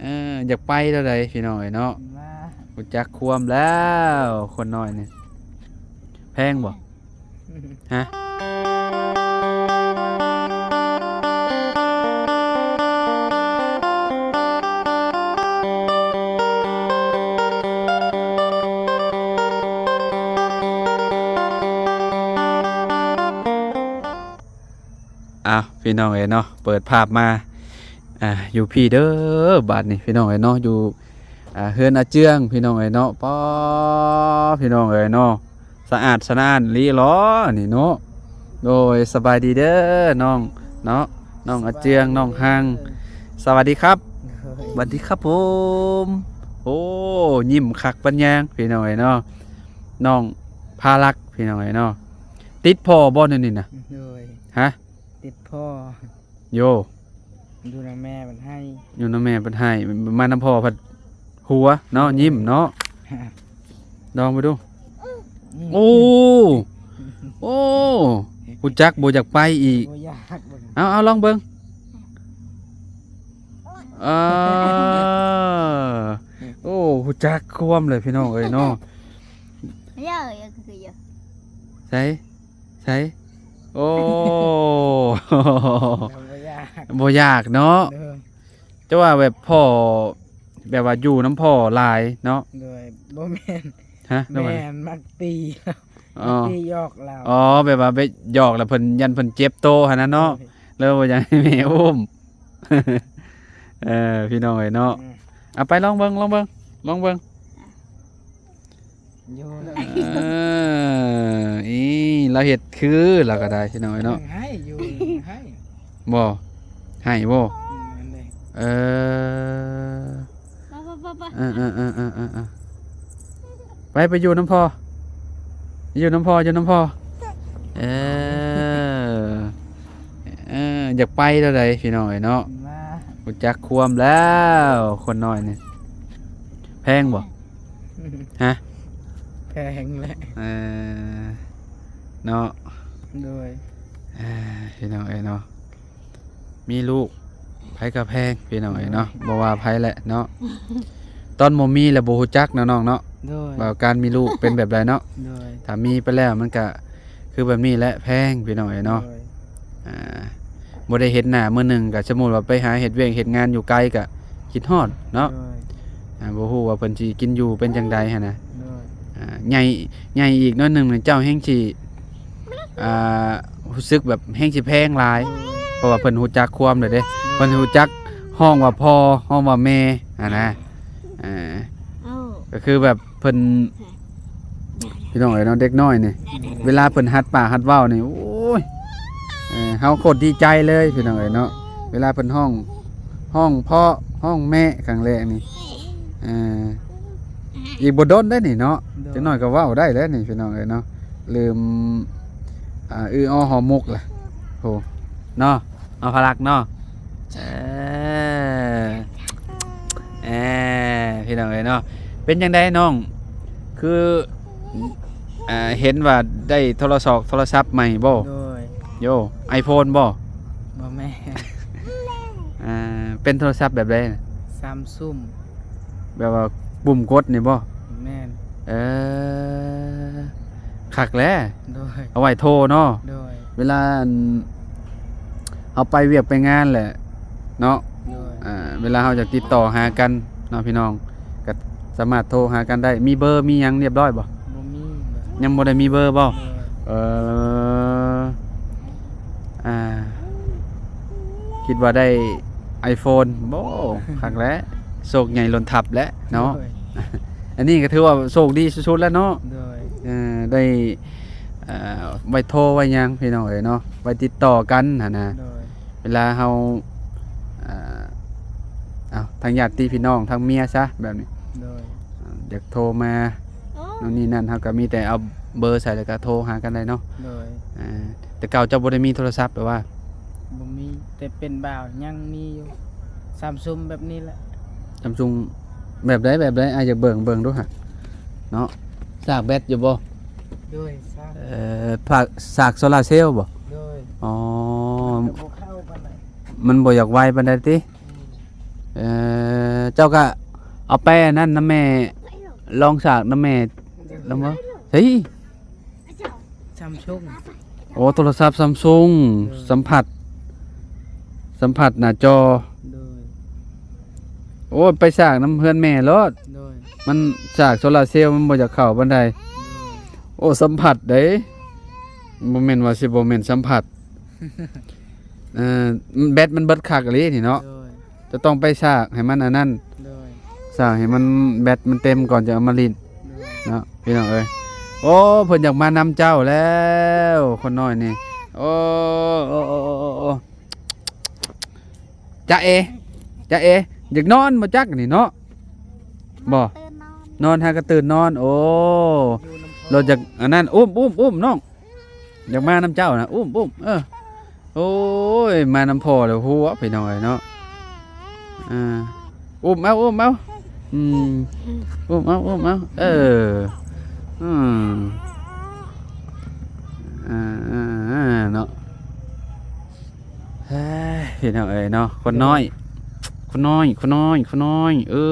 ເອີ ຢາກໄປແລ້ວໃດພີ່ນ້ອງເອີຍເນາະ. ມາ ຮູ້ຈັກຄວາມແລ້ວ ຄົນນ້ອຍນີ້. ແພງບໍ່? ຮະ? ອ້າວ ພີ່ນ້ອງເອີຍເນາະ ເປີດພາບມາ ອ່າ ຢູ່ພີ້ເດີ ບາດນີ້ພີ່ນ້ອງເອີຍເນາະ ຢູ່ ອ່າ ເຮືອນອາເຈືອງ ພີ່ນ້ອງເອີຍເນາະ. ປ້າ ພີ່ນ້ອງເອີຍເນາະ ສະອາດສະອ້ານອີ່ຫຼີຫຼໍນີ້ເນາະ. ໂດຍ ສະບາຍດີເດີນ້ອງເນາະ ນ້ອງອາເຈືອງ ສະບາຍດີ ນ້ອງຮັງ. ສະຫວັດດີຄັບ. ໂດຍ ຫວັດດີຄັບຜົມ. ໂອ້ ຍິ້ມຄັກປັນຍາງ ພີ່ນ້ອງເອີຍເນາະ ນ້ອງພາລັກ ພີ່ນ້ອງເອີຍເນາະ. ຕິດພໍ່ບໍ່ແນວນີ້ນະ? ໂດຍ ຮະ? ຕິດພໍ່. ໂຢ ຢູ່ນຳແມ່ບັດໄຫ້ ຢູ່ນຳແມ່ບັດໄຫ້ ມານຳພໍ່ພັດຫົວເນາະ ຍິ້ມເນາະ. ລອງເບິ່ງດູ. ໂອ້ ໂອ້ ຮູ້ຈັກບໍ່ ຢາກໄປອີກ. ບໍ່ຢາກ. ເອົາ ເອົາ ລອງເບິ່ງ. ເອີ ໂອ້ ຮູ້ຈັກຄວາມເລີຍ ພີ່ນ້ອງເອີຍເນາະ. ໃສ? ໃສ? ໂອ້ ບໍ່ຢາກ ບໍ່ຢາກເນາະ. ໂດຍ ແຕ່ວ່າແບບພໍ່ ແບບວ່າຢູ່ນຳພໍ່ຫຼາຍເນາະ. ໂດຍ ບໍ່ແມ່ນ. ຮະ? ແມ່ນມັກຕີ. ອໍ ມັກຕີຫຍອກລາວ. ອໍ ແບບວ່າໄປຫຍອກແລ້ວເພິ່ນ ຢ້ານເພິ່ນເຈັບໂຕຫັ້ນນະເນາະ. ໂດຍ ເລີຍບໍ່ຢາກໃຫ້ແມ່ອຸ້ມ. ເອີ ພີ່ນ້ອງເອີຍເນາະ. ອືມ ເອົາໄປ ລອງເບິ່ງ ລອງເບິ່ງ ລອງເບິ່ງ. ຢູ່ ເອີ ອີ ລາວເຮັດຄືລາວກໍໄດ້ ພີ່ນ້ອງເອີຍເນາະ. ໃຫ້ຢູ່ ໃຫ້. ບໍ່ ໃຫ້ບໍ່? ອືມ ນັ້ນເດ້. ເອີ ໄປ ໄປ ໄປ ໄປ ໄປ ໄປ ໄປຢູ່ນຳພໍ່ ຢູ່ນຳພໍ່ ຢູ່ນຳພໍ່. ເອີ ເອີ ຢາກໄປແລ້ວໃດ ພີ່ນ້ອງເອີຍເນາະ. ມາ ຮູ້ຈັກຄວາມແລ້ວ ຄົນນ້ອຍນີ້. ແພງບໍ່? ຮະ? ແພງແຫຼະ. ເອີ ເນາະ. ໂດຍ ເອີ ພີ່ນ້ອງເອີຍເນາະ ມີລູກໃຜກໍແພງ ພີ່ນ້ອງເອີຍເນາະ. ໂດຍ ບໍ່ວ່າໃຜແຫຼະເນາະ. ຕອນບໍ່ມີແລ້ວບໍ່ຮູ້ຈັກເນາະນ້ອງເນາະ. ໂດຍ ວ່າການມີລູກເປັນແບບໃດເນາະ. ໂດຍ ຖ້າມີໄປແລ້ວມັນກະຄືແບບນີ້ແຫຼະ ແພງ ພີ່ນ້ອງເອີຍເນາະ. ໂດຍ ອ່າ ບໍ່ໄດ້ເຫັນໜ້າມື້ໜຶ່ງ ກໍສົມມຸດວ່າໄປຫາເຮັດວຽກເຮັດງານຢູ່ໄກກໍຄິດຮອດເນາະ. ໂດຍ ອ່າ ບໍ່ຮູ້ວ່າເພິ່ນຊິກິນຢູ່ເປັນຈັ່ງໃດຫັ້ນນະ. ໂດຍ ອ່າ ໃຫຍ່ ໃຫຍ່ອີກໜ້ອຍໜຶ່ງ ເຈົ້າແຮ່ງຊິ ອ່າ ຮູ້ສຶກແບບແຮ່ງຊິແພງຫຼາຍ ໂດຍ ເພາະວ່າເພິ່ນຮູ້ຈັກຄວາມແລ້ວເດ້. ໂດຍ ເພິ່ນຮູ້ຈັກຮ້ອງວ່າພໍ່ ຮ້ອງວ່າແມ່ຫັ້ນນະ. ອ່າ ກໍຄືແບບ ເພິ່ນ ພີ່ນ້ອງເອີຍເນາະ ເດັກນ້ອຍນີ້ ເວລາເພິ່ນຫັດປາກຫັດເວົ້ານີ້ ໂອ້ຍ ເອີ ເຮົາໂຄດດີໃຈເລີຍ ພີ່ນ້ອງເອີຍເນາະ. ເວລາເພິ່ນຮ້ອງ ຮ້ອງພໍ່ ຮ້ອງແມ່ຄັ້ງແລກນີ້ ເອີ ອີກບໍ່ດົນໄດ້ນີ້ເນາະ. ໂດຍ ຈັກໜ້ອຍກໍເວົ້າໄດ້ແລ້ວນີ້ ພີ່ນ້ອງເອີຍເນາະ. ລືມ ອາ ອື ອໍ ຫໍມຸກລະ ໂຫ ເນາະ. ເອົາພາລັກເນາະ. ເອີ ເອີ ພີ່ນ້ອງເອີຍເນາະ ເປັນຈັ່ງໃດນ້ອງ ຄື ອ່າ ເຫັນວ່າໄດ້ໂທລະສອກ ໂທລະສັບໃໝ່ບໍ່? ໂດຍ ໂຢ ໄອໂຟນບໍ່? ບໍ່ແມ່ນ. ອ່າ ເປັນໂທລະສັບແບບໃດ? ຊຳຊຸງ ແບບວ່າປຸ່ມກົດນີ້ບໍ່? ແມ່ນ. ເອີ ຄັກແຫຼະ. ໂດຍ ເອົາໄວ້ໂທເນາະ. ໂດຍ ເວລາ ອັນ ເຮົາໄປວຽກໄປງານແຫຼະເນາະ. ໂດຍ ອ່າ ເວລາເຮົາຢາກຕິດຕໍ່ຫາກັນເນາະ ພີ່ນ້ອງ ກໍສາມາດໂທຫາກັນໄດ້. ມີເບີ ມີຫຍັງຮຽບຮ້ອຍບໍ່? ບໍ່ມີ. ຍັງບໍ່ໄດ້ມີເບີບໍ່? ໂດຍ ເອີ ອ່າ ຄິດວ່າໄດ້ໄອໂຟນບໍ່? ຄັກແຫຼະ ໂຊກໃຫຍ່ລົ້ນທັບແຫຼະເນາະ. ໂດຍ ອັນນີ້ກໍຖືວ່າໂຊກດີສຸດໆແລ້ວເນາະ. ໂດຍ ເອີ ໄດ້ ເອີ ໄວ້ໂທໄວ້ຫຍັງ ພີ່ນ້ອງເອີຍເນາະ ໄວ້ຕິດຕໍ່ກັນຫັ້ນນະ. ໂດຍ ເວລາເຮົາ ເອີ ເອົາ ທາງຍາດຕິພີ່ນ້ອງ ທາງເມຍຊະແບບນີ້. ໂດຍ ເອີ ຢາກໂທມາ ໂອ້ ໂນ່ນນີ້ນັ້ນ ເຮົາກໍມີແຕ່ເອົາເບີໃສ່ ແລ້ວກໍໂທຫາກັນໄດ້ເນາະ. ໂດຍ ເອີ ແຕ່ເກົ່າເຈົ້າບໍ່ໄດ້ມີໂທລະສັບແບບວ່າ? ບໍ່ມີ ແຕ່ເປັນບ່າວຍັງມີຢູ່ ຊຳຊຸງແບບນີ້ແຫຼະ. ຊຳຊຸງແບບໃດ ແບບໃດ? ອ້າຍຢາກເບິ່ງ ເບິ່ງດູຫະເນາະ. ສາກແບັດຢູ່ບໍ່? ໂດຍ ສາກ. ເອີ ສາກໂຊລາເຊວບໍ່? ໂດຍ ອໍ ມັນກໍບໍ່ເຂົ້າປານໃດ ມັນບໍ່ຢາກໄວປານໃດຕິ? ອືມ ເອີ ເຈົ້າກະເອົາໄປອັນນັ້ນນຳແມ່ ລອງສາກນຳແມ່ລະເມີ. ໃສ? ຊຳຊຸງ. ໂອ້ ໂທລະສັບຊຳຊຸງ ໂດຍ ສຳຜັດ ສຳຜັດໜ້າຈໍ. ໂດຍ. ໂອ້ ໄປສາກນຳເຮືອນແມ່ໂລດ. ໂດຍ. ມັນສາກໂຊລາເຊວມັນບໍ່ຢາກເຂົ້າປານໃດ. ໂດຍ. ໂອ້ ສຳຜັດເດ້ ບໍ່ແມ່ນວ່າຊິບໍ່ແມ່ນສຳຜັດ. ເອີ ແບັດມັນເບິດຄັກອີ່ຫຼີນີ້ເນາະ. ໂດຍ. ຈະຕ້ອງໄປສາກໃຫ້ມັນອັນນັ້ນ. ໂດຍ. ສາກໃຫ້ມັນແບັດມັນເຕັມກ່ອນຈະເອົາມາຫຼິ້ນ. ໂດຍ. ເນາະ ພີ່ນ້ອງເອີຍ. ໂອ້ ເພິ່ນຢາກມານຳເຈົ້າແລ້ວ ຄົນນ້ອຍນີ້. ໂອ້ ໂອ້ ໂອ້ ໂອ້ ໂອ້ ຈາເອ ຈາເອ ຢາກນອນບໍ່ຈັກນີ້ເນາະ. ບໍ່ ນອນຫາກະຕື່ນນອນ. ໂອ້ ລົດຢາກອັນນັ້ນ. ອຸ້ມ ອຸ້ມ ອຸ້ມນ້ອງ. ຢາກມານຳເຈົ້ານະ ອຸ້ມ ອຸ້ມ. ເອີ ໂອ້ຍ ມານຳພໍ່ແລ້ວຫົວ ພີ່ນ້ອງເອີຍເນາະ. ອ່າ ອຸ້ມເອົາ ອຸ້ມເອົາ. ອືມ ອຸ້ມເອົາ ອຸ້ມເອົາ. ເອີ ອືມ ອ່າ ເນາະ. ເຮີ້ຍ ພີ່ນ້ອງເອີຍເນາະ ຄົນນ້ອຍ ຄົນນ້ອຍ ຄົນນ້ອຍ ຄົນນ້ອຍເອີ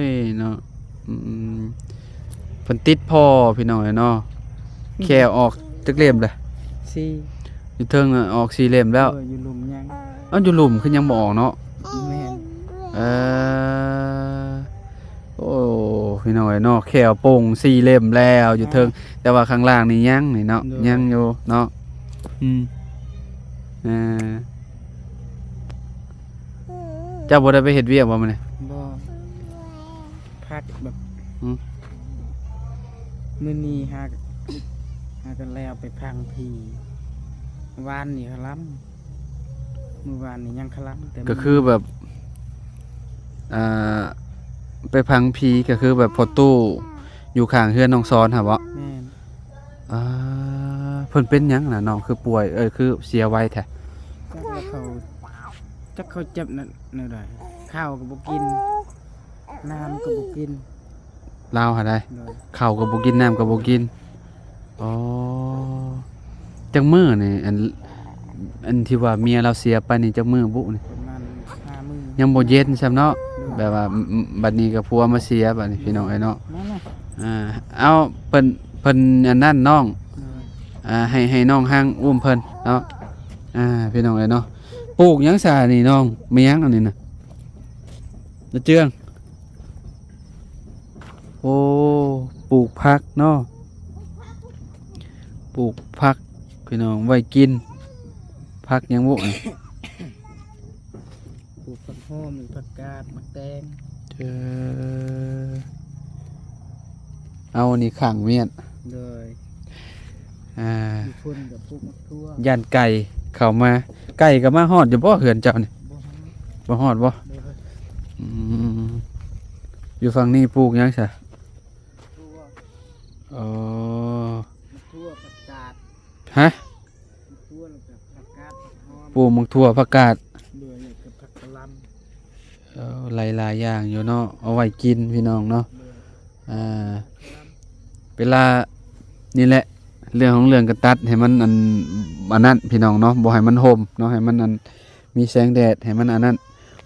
ຍເນາະ. ອືມ ເພິ່ນຕິດພໍ່ ພີ່ນ້ອງເອີຍເນາະ. ແຂ້ອອກຈັກເຫຼັ້ມລະ? ສີ່. ຢູ່ເທິງອອກສີ່ເຫຼັ້ມແລ້ວ. ເອີ ຢູ່ລຸ່ມຍັງ. ເອົ້າ ຢູ່ລຸ່ມຄືຍັງບໍ່ອອກເນາະ? ແມ່ນ. ເອີ ໂອ້ ພີ່ນ້ອງເອີຍເນາະ ແຂ້ປ່ງສີ່ເຫຼັ້ມແລ້ວຢູ່ເທິງ. ອ່າ ແຕ່ວ່າຂ້າງລ່າງນີ້ຍັງນີ້ເນາະ. ໂດຍ. ຍັງຢູ່ເນາະ. ອືມ ເອີ ເຈົ້າບໍ່ໄດ້ໄປເຮັດວຽກບໍ່ມື້ນີ້? ບໍ່ ພັກແບບ ອືມ ມື້ນີ້ຫາ ຫາກະແລ້ວໄປພັງຜີ ວານນີ້ຄະລຳ ມື້ວານນີ້ຍັງຄະລຳ. ແຕ່ ກະຄືແບບ ອ່າ ໄປພັງຜີ ກະຄືແບບພໍ່ຕູ້ຢູ່ຂ້າງເຮືອນນ້ອງຊອນຫັ້ນບໍ? ແມ່ນ. ອ່າ ເພິ່ນເປັນຫຍັງນະ ນ້ອງຄືປ່ວຍ ເອີ ຄືເສຍໄວແທ້? ຈັກວ່າເຂົາ ຈັກເຂົາເຈັບນັ້ນແນວໃດ ເຂົ້າກະບໍ່ກິນ ນ້ຳກະບໍ່ກິນ. ລາວຫັ້ນໃດ? ໂດຍ. ເຂົ້າກະບໍ່ກິນ ນ້ຳກະບໍ່ກິນ. ອໍ ຈັກມື້ນີ້ ອັນ ອັນທີ່ວ່າເມຍລາວເສຍໄປນີ້ ຈັກມື້ບຸນີ້? ປະມານຫ້າມື້. ຍັງບໍ່ເຢັນຊ້ຳເນາະ. ໂດຍ. ແບບວ່າ ອ- ບັດນີ້ກະຜົວມາເສຍບັດນີ້ ພີ່ນ້ອງເອີຍເນາະ. ອ່າ ເອົາ ເພິ່ນ ເພິ່ນອັນນັ້ນນ້ອງ. ໂດຍ. ອ່າ ໃຫ້ ໃຫ້ນ້ອງຮັງອຸ້ມເພິ່ນເນາະ. ອ່າ ພີ່ນ້ອງເອີຍເນາະ. ປູກຫຍັງຊະນີ້ນ້ອງ? ແມ່ນຫຍັງອັນນີ້ນະ? ນາເຈືອງ. ໂອ້ ປູກຜັກເນາະ ປູກຜັກ ພີ່ນ້ອງ ໄວ້ກິນ. ຜັກຫຍັງບຸນີ້? ປູກຜັກຫອມ ຜັກກາດ ໝາກແຕງ. ເອີ ເອົາ ອັນນີ້ຂ້າງວຽດ. ໂດຍ. ອ່າ ຢູ່ພຸ້ນກະປູກໝາກຖົ່ວ ຢ້ານໄກ່ເຂົ້າມາ. ໄກ່ກະມາຮອດຢູ່ບໍ່ເຮືອນເຈົ້ານີ້? ບໍ່ຮອດ. ບໍ່ຮອດບໍ? ໂດຍ. ອືມ ຢູ່ຝັ່ງນີ້ປູກຫຍັງຊະ? ຖົ່ວ. ອໍ ຖົ່ວ ຜັກກາດ. ຮະ? ຖົ່ວ ແລ້ວກະຜັກກາດ ຜັກຫອມ. ປູກໝາກຖົ່ວ ຜັກກາດ. ໂດຍ. ແລ້ວກະຜັກກະຫຼໍ່າ. ເອີ ຫຼາຍໆຢ່າງຢູ່ເນາະ ເອົາໄວ້ກິນ ພີ່ນ້ອງເນາະ. ໂດຍ. ອ່າ ເວລາ ນີ້ແຫຼະ ເລື່ອງຂອງເລື່ອງກະຕັດໃຫ້ມັນອັນ ອັນນັ້ນ ພີ່ນ້ອງເນາະ ບໍ່ໃຫ້ມັນຮົ່ມເນາະ ໃຫ້ມັນອັນ ມີແສງແດດ ໃຫ້ມັນອັນນັ້ນ.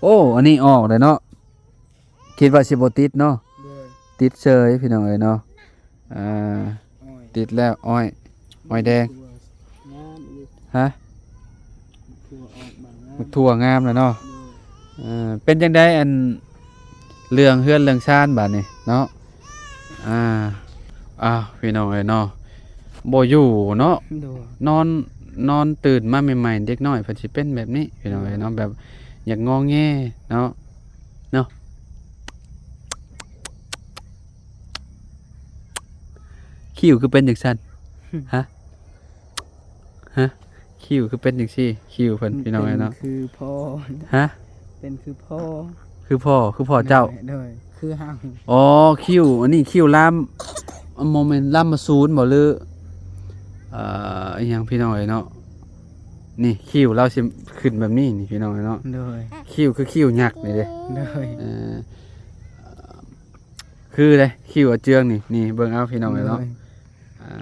ໂອ້ ອັນນີ້ອອກແລ້ວເນາະ ຄິດວ່າຊິບໍ່ຕິດເນາະ. ໂດຍ. ຕິດເສີຍ ພີ່ນ້ອງເອີຍເນາະ. ອ່າ ອ້ອຍ ຕິດແລ້ວ ອ້ອຍ ອ້ອຍແດງ. ຖົ່ວງາມອີ່ຫຼີ. ຮະ? ຖົ່ວອອກບາງງາມ ໝາກຖົ່ວງາມແລ້ວເນາະ. ໂດຍ. ເອີ ເປັນຈັ່ງໃດ ອັນ ເລື່ອງເຮືອນເລື່ອງຊານບາດນີ້ເນາະ? ອ່າ ອ້າວ ພີ່ນ້ອງເອີຍເນາະ ບໍ່ຢູ່ເນາະ. ໂດຍ. ນອນ ນອນຕື່ນມາໃໝ່ໆ ເດັກນ້ອຍເພິ່ນຊິເປັນແບບນີ້ ພີ່ນ້ອງເອີຍເນາະ. ໂດຍ. ແບບຢາກງໍແງເນາະ ເນາະ. ຄິ້ວຄືເປັນຈັ່ງຊັ້ນ? ຮະ? ຮະ? ຄິ້ວຄືເປັນຈັ່ງຊີ້? ຄິ້ວເພິ່ນ ພີ່ນ້ອງເອີຍເນາະ. ເປັນຄືພໍ່. ຮະ? ເປັນຄືພໍ່. ຄືພໍ່ ຄືພໍ່ເຈົ້າ? ໂດຍ ໂດຍ ຄືເຮົາ. ອໍ ຄິ້ວ ອັນນີ້ຄິ້ວລາມ ບໍ່ແມ່ນລາມມາສູນບໍ ຫຼື ເອີ ອີ່ຫຍັງ ພີ່ນ້ອງເອີຍເນາະ. ນີ້ຄິ້ວລາວຊິຂຶ້ນແບບນີ້ນີ້ ພີ່ນ້ອງເອີຍເນາະ. ໂດຍ. ຄິ້ວຄືຄິ້ວຍັກນີ້ເດ້. ໂດຍ. ເອີ ຄືເດ້ ຄິ້ວອາເຈືອງນີ້ ນີ້ເບິ່ງເອົາ ພີ່ນ້ອງເອີຍເນາະ. ໂດຍ. ອ່າ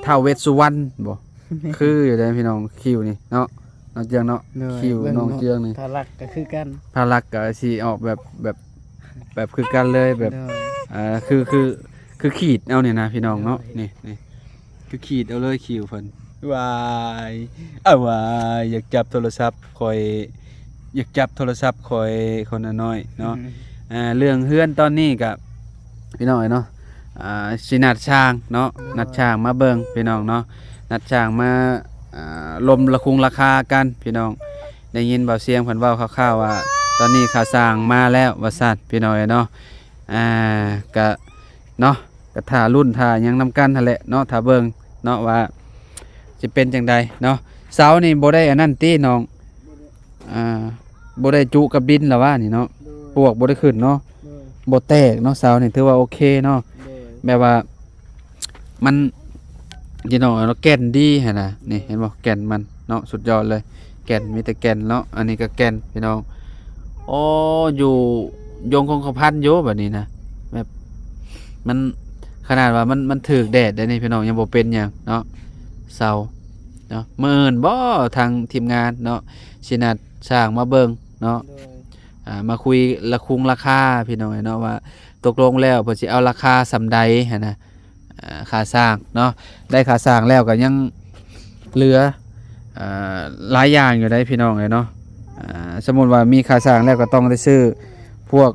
ທ້າວເວດສຸວັນບໍ? ແມ່ນ. ຄືຢູ່ເດ້ ພີ່ນ້ອງ ຄິ້ວນີ້ເນາະ. ນ້ອງເຈືອງເນາະ. ໂດຍ ຄິ້ວນ້ອງເຈືອງນີ້ ພາລັກກໍຄືກັນ ພາລັກກໍຊິອອກແບບ ແບບ ແບບຄືກັນເລີຍ ແບບ ໂດຍ ອ່າ ຄື ຄື ຄືຂີດເອົານີ້ນະພີ່ນ້ອງເນາະ. ໂດຍ ນີ້ ນີ້ ຄືຂີດເອົາເລີຍຄິ້ວເພິ່ນ. ວາຍ ອາ ວາຍ ຢາກຈັບໂທລະສັບຂ້ອຍ ຢາກຈັບໂທລະສັບຂ້ອຍ ຄົນນ້ອຍເນາະ. ອືມ ອ່າ ເລື່ອງເຮືອນຕອນນີ້ກະ ພີ່ນ້ອງເອີຍເນາະ ອ່າ ຊິນັດຊ່າງເນາະ ໂດຍ ນັດຊ່າງມາເບິ່ງພີ່ນ້ອງເນາະ ນັດຊ່າງມາ ອ່າ ລົມລະຄຸງລາຄາກັນພີ່ນ້ອງ. ໄດ້ຍິນບ່າວຊຽງເພິ່ນເວົ້າຄ່າວໆວ່າ ຕອນນີ້ຄ່າຊ່າງມາແລ້ວວ່າຊັ້ນ ພີ່ນ້ອງເອີຍເນາະ. ອ່າ ກະເນາະ ກະຖ້າລຸ້ນຖ້າຫຍັງນຳກັນຫັ້ນແຫຼະເນາະ ຖ້າເບິ່ງເນາະວ່າຊິເປັນຈັ່ງໃດເນາະ. ເສົານີ້ບໍ່ໄດ້ອັນນັ້ນຕິນ້ອງ ອ່າ ບໍ່ໄດ້ຈຸກັບດິນລະວ່ານີ້ເນາະ. ໂດຍ ປວກບໍ່ໄດ້ຂຶ້ນເນາະ. ໂດຍ ບໍ່ແຕກເນາະ ເສົານີ້ຖືວ່າໂອເຄເນາະ. ໂດຍ ແບບວ່າມັນ ພີ່ນ້ອງເນາະ ແກ່ນດີຫັ້ນນະ. ນີ້ເຫັນບໍ່ ແກ່ນມັນເນາະ ສຸດຍອດເລີຍ ແກ່ນ ມີແຕ່ແກ່ນເນາະ. ອັນນີ້ກໍແກ່ນພີ່ນ້ອງ. ໂອ້ ຢູ່ ຢົງຄົງຄະພັນຢູ່ບັດນີ້ນະ ແບບ ມັນ ຂະໜາດວ່າມັນ ມັນຖືກແດດໄດ໋ນີ້ພີ່ນ້ອງ ຍັງບໍ່ເປັນຫຍັງເນາະ ເສົາເນາະ. ມື້ອື່ນບໍ ທາງທີມງານເນາະ ຊິນັດຊ່າງມາເບິ່ງເນາະ. ໂດຍ ອ່າ ມາຄຸຍລະຄຸງລາຄາພີ່ນ້ອງເອີຍເນາະ ວ່າຕົກລົງແລ້ວເພິ່ນຊິເອົາລາຄາສ່ຳໃດຫັ້ນນະ. ອ່າ ຄ່າສ້າງເນາະ ໄດ້ຄ່າສ້າງແລ້ວກໍຍັງເຫຼືອ ອ່າ ຫຼາຍຢ່າງຢູ່ໃດ໋ພີ່ນ້ອງເອີຍເນາະ. ອ່າ ສົມມຸດວ່າມີຄ່າສ້າງແລ້ວກໍຕ້ອງໄດ້ຊື້ພວກ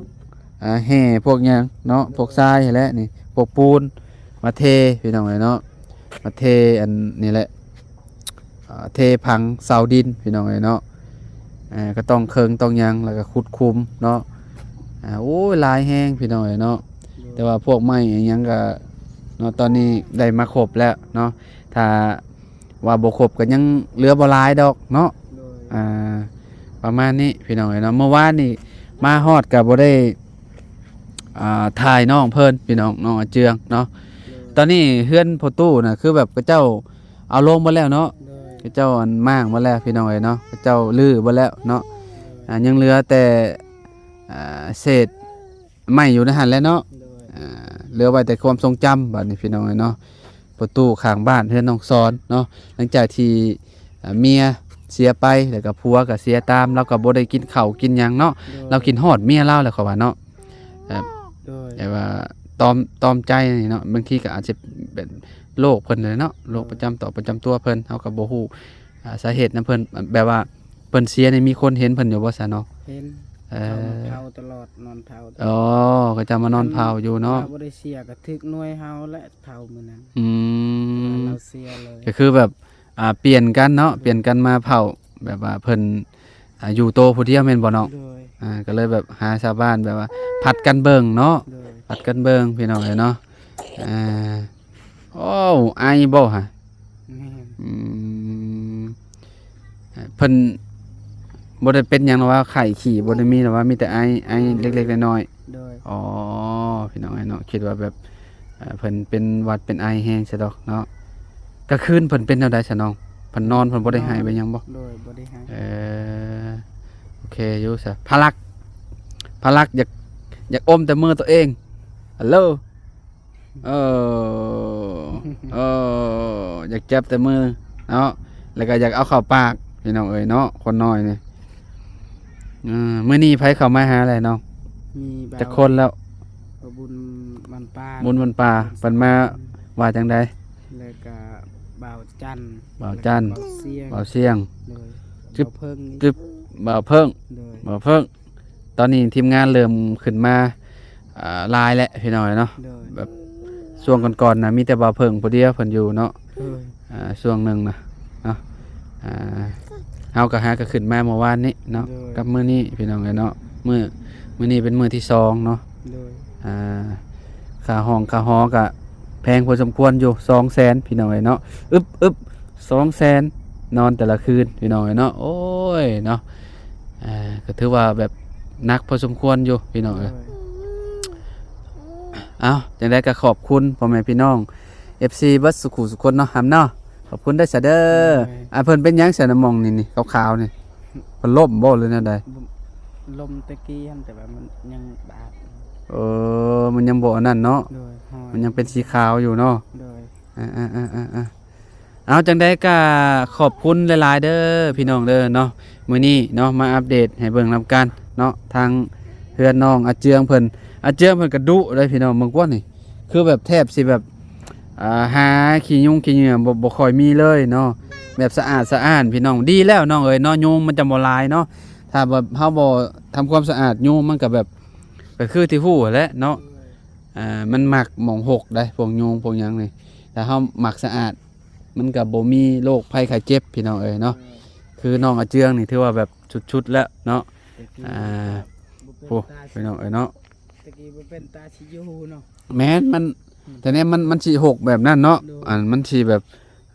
ອ່າ ແຮ່ພວກຫຍັງເນາະ ພວກຊາຍຫັ້ນແຫຼະນີ້ ພວກປູນມາເທພີ່ນ້ອງເອີຍເນາະ ມາເທອັນນີ້ແຫຼະ ອ່າ ເທຜັງເສົາດິນພີ່ນ້ອງເອີຍເນາະ. ອ່າ ກໍຕ້ອງເຄິ່ງຕ້ອງຫຍັງ ແລ້ວກໍຂຸດຂຸມເນາະ. ອ່າ ໂອ້ຍ ຫຼາຍແຮງພີ່ນ້ອງເອີຍເນາະ. ໂດຍ ແຕ່ວ່າພວກໄມ້ອີ່ຫຍັງກໍເນາະ ຕອນນີ້ໄດ້ມາຄົບແລ້ວເນາະ ຖ້າວ່າບໍ່ຄົບກໍຍັງເຫຼືອບໍ່ຫຼາຍດອກເນາະ. ໂດຍ ອ່າ ປະມານນີ້ພີ່ນ້ອງເອີຍເນາະ. ເມື່ອວານນີ້ມາຮອດກໍບໍ່ໄດ້ ອ່າ ຖ່າຍນ້ອງເພິ່ນພີ່ນ້ອງ ນ້ອງອາເຈືອງເນາະ. ໂດຍ ຕອນນີ້ເຮືອນພໍ່ຕູ້ນະ ຄືແບບເຂົາເຈົ້າເອົາລົງໝົດແລ້ວເນາະ. ໂດຍ ເຂົາເຈົ້າອັນມ້າງໝົດແລ້ວພີ່ນ້ອງເອີຍເນາະ ເຂົາເຈົ້າຮື້ໝົດແລ້ວເນາະ. ໂດຍ ອ່າ ຍັງເຫຼືອແຕ່ ອ່າ ເສດໄມ້ຢູ່ໃນຫັ້ນແຫຼະເນາະ. ໂດຍ ອ່າ ເຫຼືອໄວ້ແຕ່ຄວາມຊົງຈຳບັດນີ້ພີ່ນ້ອງເອີຍເນາະ. ປະຕູຂ້າງບ້ານເຮືອນນ້ອງສອນເນາະ ຫຼັງຈາກທີ່ ເອີ ເມຍເສຍໄປ ແລ້ວກໍຜົວກໍເສຍຕາມ ລາວກໍບໍ່ໄດ້ກິນເຂົ້າກິນຫຍັງເນາະ. ໂດຍ ລາວຄິດຮອດເມຍລາວແຫຼະ ເຂົາວ່າເນາະ. ແບບ ໂດຍ ແບບວ່າຕອມ ຕອມໃຈນີ້ເນາະ ບາງທີກໍອາດຈະເປັນໂລກເພິ່ນແຫຼະເນາະ ໂລກປະຈຳຕົວ ປະຈຳຕົວເພິ່ນ ເຮົາກໍບໍ່ຮູ້ ອ່າ ສາເຫດນຳເພິ່ນ ແບບວ່າເພິ່ນເສຍນີ້ມີຄົນເຫັນເພິ່ນຢູ່ບໍ່ຊະນ້ອງ? ເຫັນ ເອີ ເຂົານອນເຜົາຕະຫຼອດ ນອນເຜົາ. ອໍ ເຂົາເຈົ້າມານອນເຜົາຢູ່ເນາະ. ຖ້າບໍ່ໄດ້ເສຍກໍຖືກໜ່ວຍເຮົາແຫຼະເຜົາມື້ນັ້ນ. ອືມ ແຕ່ວ່າລາວເສຍເລີຍ ກໍຄືແບບ ອ່າ ປ່ຽນກັນເນາະ ປ່ຽນກັນມາເຜົາ ແບບວ່າເພິ່ນ ອ່າ ຢູ່ໂຕຜູ້ດຽວແມ່ນບໍ່ນ້ອງ? ໂດຍ ອ່າ ກໍເລີຍແບບຫາຊາວບ້ານແບບວ່າຜັດກັນເບິ່ງເນາະ. ໂດຍ ຜັດກັນເບິ່ງພີ່ນ້ອງເອີຍເນາະ. ອ່າ ໂອ້ ໄອບໍ່ຫະ? ແມ່ນ ອືມ ເພິ່ນບໍ່ໄດ້ເປັນຫຍັງດອກວ່າ ໄຂ້ຂີ້ບໍ່ໄດ້ມີດອກວ່າ ມີແຕ່ໄອ ໄອເລັກໆນ້ອຍໆ. ໂດຍ ອໍ ພີ່ນ້ອງເອີຍເນາະ ຄິດວ່າແບບ ເອີ ເພິ່ນເປັນຫວັດເປັນໄອແຮງຊະດອກເນາະ. ກາງຄືນເພິ່ນເປັນແນວໃດຊະນ້ອງ? ເພິ່ນນອນ ເພິ່ນບໍ່ໄດ້ໄຫ້ບໍ່ຫຍັງບໍ່? ໂດຍ ບໍ່ໄດ້ໄຫ້. ເອີ ໂອເຄຢູ່ຊະ. ພາລັກ ພາລັກຢາກ ຢາກອົມແຕ່ມືຕົວເອງ. ຮັລໂຫຼ ເອີ ເອີ ຢາກຈັບແຕ່ມືເນາະ ແລ້ວກໍຢາກເອົາເຂົ້າປາກ ພີ່ນ້ອງເອີຍເນາະ ຄົນນ້ອຍນີ້. ເອີ ມື້ນີ້ໃຜເຂົ້າມາຫາແຫຼະນ້ອງ? ມີບ່າວ ຈັກຄົນແລ້ວ? ບ່າວບຸນບ້ານປ່າ ບຸນບ້ານປ່າ ເພິ່ນມາວ່າຈັ່ງໃດ? ແລ້ວກໍບ່າວຈັນ ບ່າວຈັນ ແລ້ວກໍບ່າວຊຽງ ບ່າວຊຽງ. ໂດຍ ຈຶ່ບ ບ່າວເພິ່ງ ຈຶ່ບ ບ່າວເພິ່ງ ໂດຍ ບ່າວເພິ່ງ. ຕອນນີ້ທີມງານເລີ່ມຂຶ້ນມາ ອ່າ ຫຼາຍແລ້ວພີ່ນ້ອງເນາະ. ໂດຍ ແບບຊ່ວງກ່ອນໆນະ ມີແຕ່ບ່າວເພິ່ງຜູ້ດຽວເພິ່ນຢູ່ເນາະ. ໂດຍ ອ່າ ຊ່ວງໜຶ່ງນະເນາະ ອ່າ ເຮົາກໍຫາກໍຂຶ້ນມາເມື່ອວານນີ້ເນາະ. ໂດຍ ກັບມື້ນີ້ພີ່ນ້ອງເອີຍເນາະ ມື້ ມື້ນີ້ເປັນມື້ທີສອງເນາະ. ໂດຍ ອ່າ ຄ່າຫ້ອງຄ່າຫໍກໍແພງພໍສົມຄວນຢູ່ ສອງແສນ ພີ່ນ້ອງເອີຍເນາະ. ອຶບ ອຶບ ສອງແສນ ນອນແຕ່ລະຄືນ ພີ່ນ້ອງເອີຍເນາະ. ໂອ້ຍເນາະ ອ່າ ກໍຖືວ່າແບບໜັກພໍສົມຄວນຢູ່ ພີ່ນ້ອງເອີຍ. ໂດຍ ເອົ້າ ຈັ່ງໃດກໍຂອບຄຸນພໍ່ແມ່ພີ່ນ້ອງ ເອັຟຊີ ເບິດສູ່ຄູ່ສູ່ຄົນເນາະ ຫຳເນາະ. ຂອບຄຸນເດີຊະເດີ. ໂດຍ ອ່າ ເພິ່ນເປັນຫຍັງຊະນະ ໝ່ອງນີ້ນີ້ ຂາວໆນີ້? ເພິ່ນລົ້ມບໍ່ ຫຼືແນວໃດ? ລົ້ມແຕ່ກີ້ຫັ້ນ ແຕ່ວ່າມັນຍັງບາດ. ເອີ ມັນຍັງບໍ່ອັນນັ້ນເນາະ. ໂດຍ ມັນຍັງເປັນສີຂາວຢູ່ເນາະ. ໂດຍ ອ່າໆໆໆ ເອົາ ຈັ່ງໃດກໍຂອບຄຸນຫຼາຍໆເດີພີ່ນ້ອງເດີເນາະ, ມື້ນີ້ເນາະ ມາອັບເດດໃຫ້ເບິ່ງນຳກັນເນາະ ທາງເຮືອນນ້ອງອາເຈືອງເພິ່ນ. ອາເຈືອງເພິ່ນກໍດຸເດ້ພີ່ນ້ອງ, ເບິ່ງກວ່ານີ້ ຄືແບບແທບຊິແບບ ອ່າ ຫາຂີ້ຍຸງຂີ້ເຫຍື້ອບໍ່ ບໍ່ຄ່ອຍມີເລີຍເນາະ, ແບບສະອາດສະອ້ານພີ່ນ້ອງ. ດີແລ້ວນ້ອງເອີຍເນາະ, ຍຸງມັນຈະບໍ່ຫຼາຍເນາະ. ຖ້າແບບເຮົາບໍ່ທຳຄວາມສະອາດ, ຍຸງມັນກໍແບບ ກໍຄືທີ່ຮູ້ຫັ້ນແຫຼະເນາະ, ອ່າ ມັນມັກໝ່ອງຮົກໄດ໋ ພວກຍຸງພວກຫຍັງນີ້. ຖ້າເຮົາມັກສະອາດ ມັນກໍບໍ່ມີໂລກໄພໄຂ້ເຈັບພີ່ນ້ອງເອີຍເນາະ. ຄືນ້ອງອາເຈືອງນີ້ຖືວ່າແບບສຸດໆແລ້ວເນາະ. ອ່າ ໂອ້ ພີ່ນ້ອງເອີຍເນາະ, ຕະກີ້ບໍ່ເປັນຕາຊິຢູ່ເນາະ. ແມ່ນ ມັນ ອືມ ແຕ່ນີ້ມັນ ມັນຊິຮົກແບບນັ້ນເນາະ. ໂດຍ ອັນມັນຊິແບບ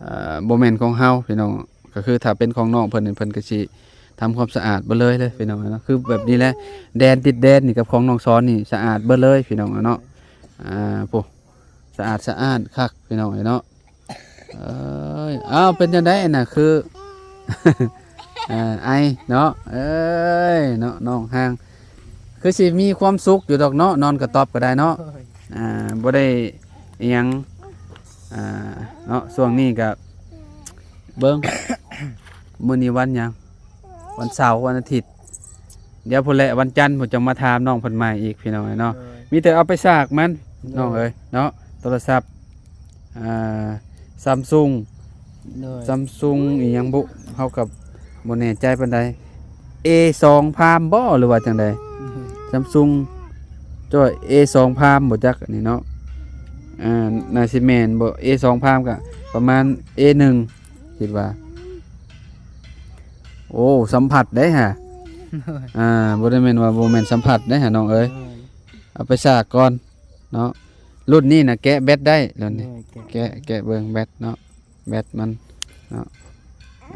ເອີ ບໍ່ແມ່ນຂອງເຮົາພີ່ນ້ອງ. ກໍຄືຖ້າເປັນຂອງນ້ອງເພິ່ນນີ້ ເພິ່ນກໍຊິທຳຄວາມສະອາດເບິດເລີຍເລີຍພີ່ນ້ອງເນາະ. ຄືແບບນີ້ແຫຼະ ແດນຕິດແດນນີ້ກັບຂອງນ້ອງສອນນີ້ສະອາດເບິດເລີຍພີ່ນ້ອງເນາະ. ອ່າ ໂອ້ ສະອາດສະອ້ານຄັກພີ່ນ້ອງເອີຍເນາະ. ເອີຍ ອ້າວ ເປັນຈັ່ງໃດນະ ຄື ເອີ ໄອເນາະ. ເອີຍ ເນາະ ນ້ອງຮ່າງ ຄືຊິມີຄວາມສຸກຢູ່ດອກເນາະ, ນອນກະຕ໊ອບກໍໄດ້ເນາະ. ໂດຍ ອ່າ ບໍ່ໄດ້ອີ່ຫຍັງ ອ່າ ເນາະ. ຊ່ວງນີ້ກະເບິ່ງ ມື້ນີ້ວັນຫຍັງ? ວັນເສົາ ວັນອາທິດ. ດຽວພຸ້ນແຫຼະ ວັນຈັນພຸ້ນຈັ່ງມາຖາມນ້ອງເພິ່ນໃໝ່ອີກພີ່ນ້ອງເອີຍເນາະ. ໂດຍ ມີແຕ່ເອົາໄປສາກມັນ ໂດຍ ນ້ອງເອີຍເນາະ. ໂທລະສັບ ອ່າ Samsung ໂດຍ Samsung ອີ່ຫຍັງບຸ ເຮົາກໍບໍ່ແນ່ໃຈປານໃດ. ເອສອງ Prime ບໍ ຫຼືວ່າຈັ່ງໃດ? ອືມ Samsung ຈອຍ ເອສອງ Prime ບໍ່ຈັກອັນນີ້ເນາະ. ອ່າ ໜ້າຊິແມ່ນບໍ ເອສອງ Prime ກໍປະມານ ເອໜຶ່ງ ຄິດວ່າ. ໂອ້ ສຳຜັດໄດ໋ຫະ. ໂດຍ ອ່າ ບໍ່ໄດ້ແມ່ນວ່າບໍ່ແມ່ນສຳຜັດໄດ໋ຫະນ້ອງເອີຍ. ໂດຍ ເອົາໄປສາກກ່ອນເນາະ. ລຸ້ນນີ້ນະແກະແບັດໄດ້ ລຸ້ນນີ້. ໂດຍ ແກະ ແກະ ແກະເບິ່ງແບັດເນາະ, ແບັດມັນເນາະ.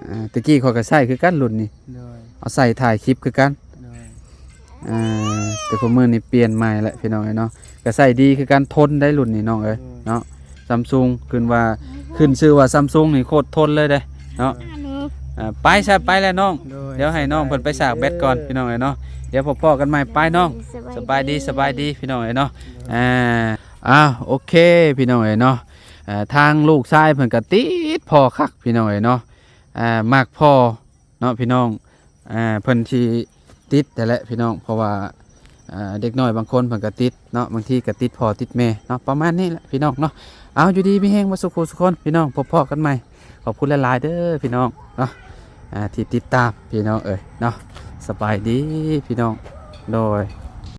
ອ່າ ແຕ່ກີ້ຂ້ອຍກໍໃຊ້ຄືກັນລຸ້ນນີ້. ໂດຍ ເອົາໃສ່ຖ່າຍຄລິບຄືກັນ. ໂດຍ ອ່າ ແຕ່ຄູ່ມື້ນີ້ປ່ຽນໃໝ່ແລ້ວພີ່ນ້ອງເອີຍເນາະ, ກໍໃຊ້ດີຄືກັນ ທົນໄດ໋ລຸ້ນນີ້ນ້ອງເອີຍ. ໂດຍ ເນາະ Samsung ຂຶ້ນວ່າ ຂຶ້ນຊື່ວ່າ Samsung ນີ້ໂຄດທົນເລີຍເດ້ເນາະ. ໂດຍ ອ່າ ໄປຊະ ໄປແລ້ວນ້ອງ. ໂດຍ ດຽວໃຫ້ນ້ອງເພິ່ນໄປສາກແບັດກ່ອນ ໂດຍ ພີ່ນ້ອງເອີຍເນາະ. ດຽວພໍ້ກັນໃໝ່ ໄປນ້ອງ. ໂດຍ ສະບາຍດີ ສະບາຍດີ ສະບາຍດີພີ່ນ້ອງເອີຍເນາະ. ໂດຍ ອ່າ ໂອເຄ ພີ່ນ້ອງເອີຍເນາະ. ອ່າ ທາງລູກຊາຍເພິ່ນກໍຕິດພໍ່ຄັກ ພີ່ນ້ອງເອີຍເນາະ. ອ່າ ມັກພໍ່ເນາະພີ່ນ້ອງ. ອ່າ ເພິ່ນຊິຕິດຫັ້ນແຫຼະພີ່ນ້ອງ, ເພາະວ່າ ອ່າ ເດັກນ້ອຍບາງຄົນເພິ່ນກໍຕິດເນາະ, ບາງທີກໍຕິດພໍ່ຕິດແມ່ເນາະ, ປະມານນີ້ແຫຼະພີ່ນ້ອງເນາະ. ເອົາ ຢູ່ດີມີແຮງເບິດສູ່ຄູ່ສູ່ຄົນພີ່ນ້ອງ, ພົບພໍ້ກັນໃໝ່. ຂອບຄຸນຫຼາຍໆເດີພີ່ນ້ອງເນາະ ອ່າ ທີ່ຕິດຕາມພີ່ນ້ອງເອີຍເນາະ. ສະບາຍດີພີ່ນ້ອງ. ໂດຍ